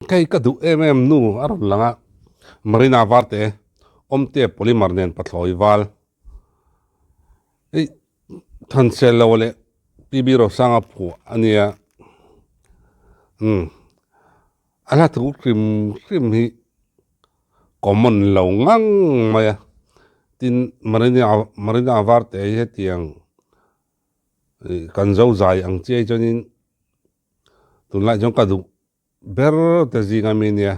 Kei ka duh em em nu a rawn lang a, Marina Varte awmte polymer nen pathlawi val hei Thansel lo leh PB Rosanga phuah a nia. Umm a hla thu hrim hrim hi common lo ngang mai a, tin Marina Marina Varte hi hetiang kan zo zai ang chiai chuanin Tunlai chuan ka duh ber te zing ami nia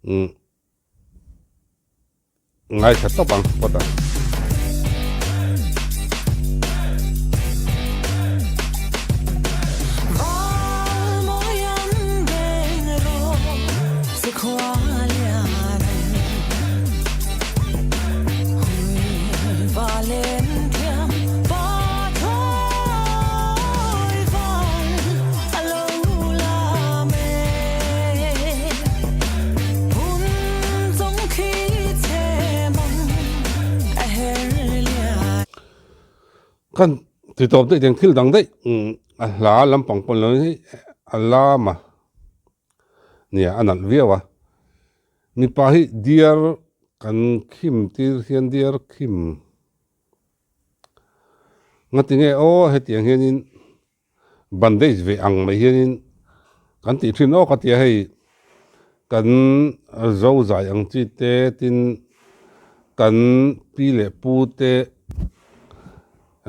umm ngaithla tawp ang phawt ang. Khan ti tawp daih tiang thil dang daih a hla lampang pawn lo hi a lam a nia a nalh viau a mipa hi diar kan khim tir hian diar khim. Ngatinge aw hetiang hianin bandage ve ang mai hianin kan tih thin awk a tia hei kan zo zai ang chi te tin kan pi leh pu te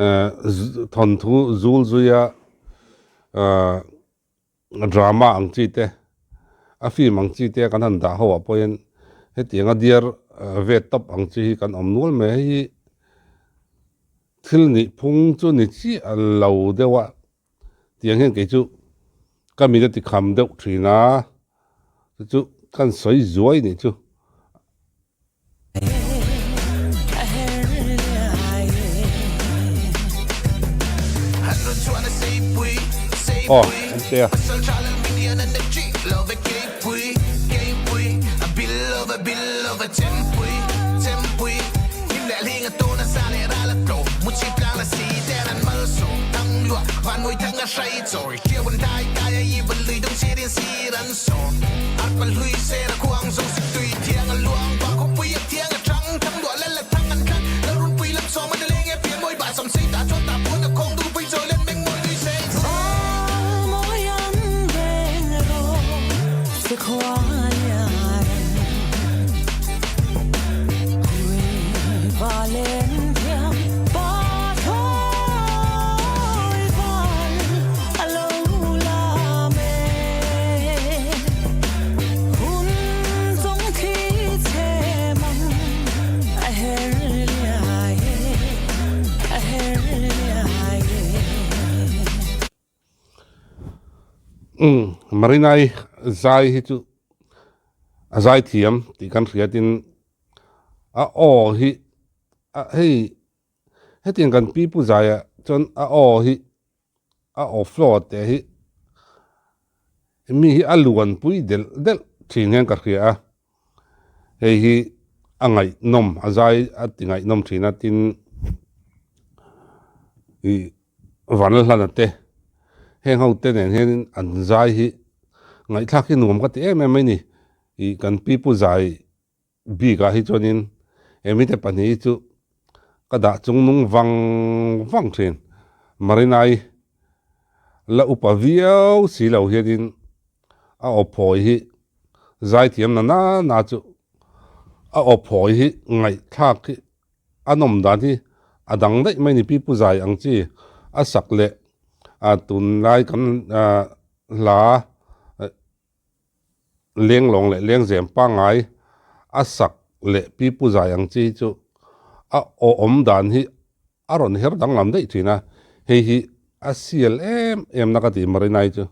eh thawnthu zul zuia ah Drama ang chi te, a film ang chi te kan han dah ho ah pawhin hetianga diar ve tawp ang chi hi kan awm nual mai. Hei hi thil nih phung chu ni chiah lo deuh a, tiang hian kei chu ka mit a ti kham deuh thin a, chu chu kan sawi zuai nih chu. Aw an pe a. Umm Marinai zai hi chu a zai thiam tih kan hriatin a aw hi hei hetiang kan pi pu zaiah chuan a aw hi a aw floor te hi mi hi a luan pui delh delh thin hian ka hria a hei hi a ngaihnawm a zai a ti ngaihnawm thin a tin ih Vanlalhlana te heng ho te nen hian an zai hi ngaihthlak hi nuam ka ti em em mai ni ih kan pi pu zai Bik ah hi chuanin he mite pahnih hi chu ka dah chung nung vang vang thin. Marinai la upa viau si lo hianin a aw phawi hi zaithiam na na na chu a aw phawi hi ngaihthlak hi a nawm dan hi a dang daih mai ni. Pi Pu Zai ang chi a sak leh a tunlai kan hla Lenglawng leh lengzem pangngai a sak leh pipu zai ang chi hi chu a awm dan hi a rawn her danglam daih thin a, hei hi a sial em em na ka ti Marinai chu.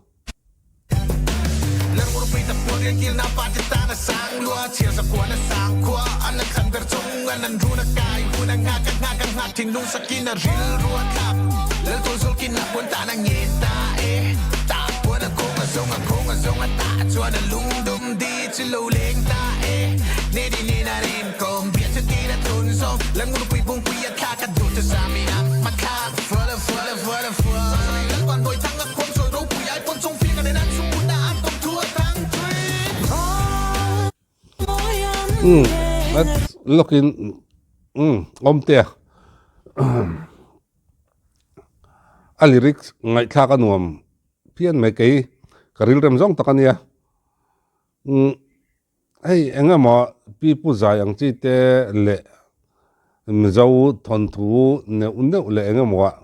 Umm lawkin umm awmtea a lyrics ngaihthlak a nuam phian mai kei ka rilrem zawng tak a nia umm hei eng emaw pi pu zai ang chi te leh Mizo thawnthu neuh neuh leh eng emaw ah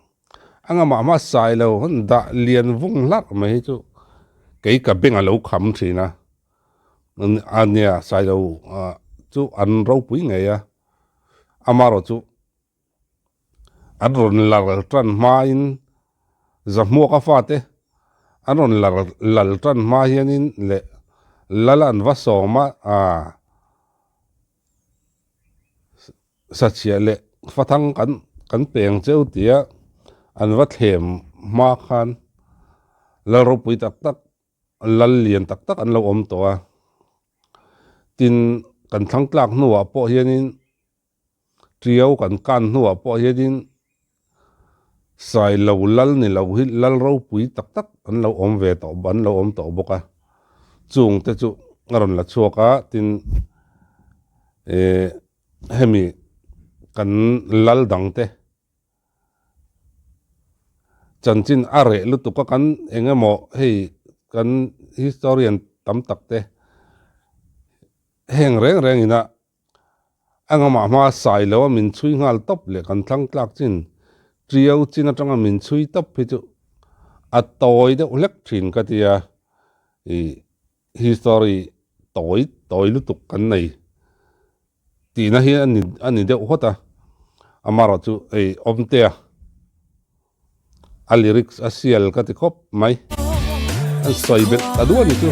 a ngamah hmasa ilo han dah lian vung hlarh mai hi chu kei ka beng a lo kham thin a a nia sailo chu an ropui ngei a amaherawh chu an rawn lar tan hmain zahmuaka fate an rawn lar lal tan hma hianin leh lal an va sawm a ah. Sachhiah leh fathang kan kan peng cheu tia an va thlem hma khan lal ropui tak tak lal lian tak tak an lo awm tawh a, tin kan thlang tlak hnuah pawh hianin tiau kan kan hnuah pawh hianin Sailo lal ni lo hi lal ropui tak tak an lo awm ve tawh an lo awm tawh bawk a, chung te chu a rawn la chhuak a tin eh hemi kan lal dang te chanchin a reh lutuk a kan eng emaw hei kan historian tam tak te heng reng reng ina A ngamah hma sai lo a min chhui nghal tawp leh kan thlang tlak chin Ṭiau chin atanga min chhui tawp hi chu a tawi deuh hlek thin ka ti a, ih history tawi tawi lutuk kan nei tihna hi a ni a ni deuh hawt a, amaherawh chu hei Awmtea A lyrics a sial ka ti khawp mai. An sawi belh ta duh a ni chu.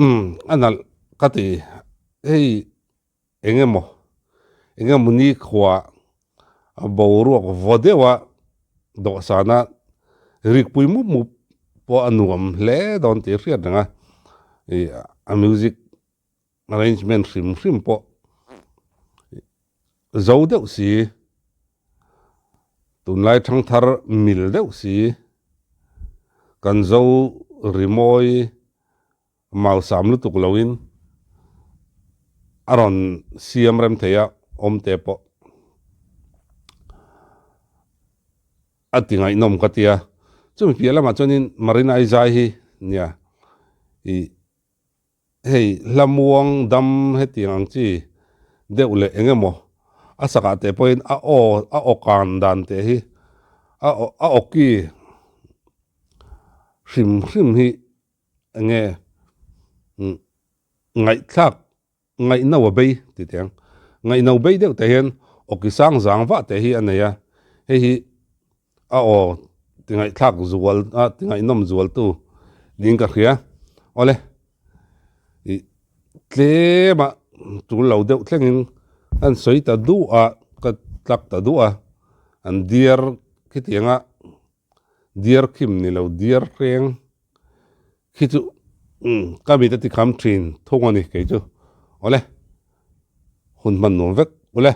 Umm a nalh ka ti hei eng emaw eng emaw ni khua a boruak vaw deuh a dawhsana rikpui mup mup pawh a nuam hle dawn tih a hriat reng a ih a music arrangement hrim hrim pawh zo deuh si tunlai thangthar mil deuh si kan zo rimawi mausam lutuk loin a rawn siam rem thei a awm te pawh a ti ngaihnawm ka tia chumi piah lamah chuanin Marina Aizai hi nia ih Hei hla muang dam hetiang ang chi deuh leh eng emaw a sakah teh pawhin a aw a aw kan dan teh hi a aw a aw ki hrim hrim hi eng nge ngaihthlak ngaihno a bei ti teh ang ngaihno bei deuh teh hian aw ki sang zang vah teh hi a nei a hei hi A aw ti ngaihthlak zual a ti ngaihnawm zual tu ding ka hria. Awle ih tlem a tul lo deuh thlengin an sawi ta duh a ka tlak ta duh a an diar khitiang a diar khim ni lo diar hreng khi chu ka mit a ti kham thin thung a ni kei chu. Awle hun hman nuam vek ule.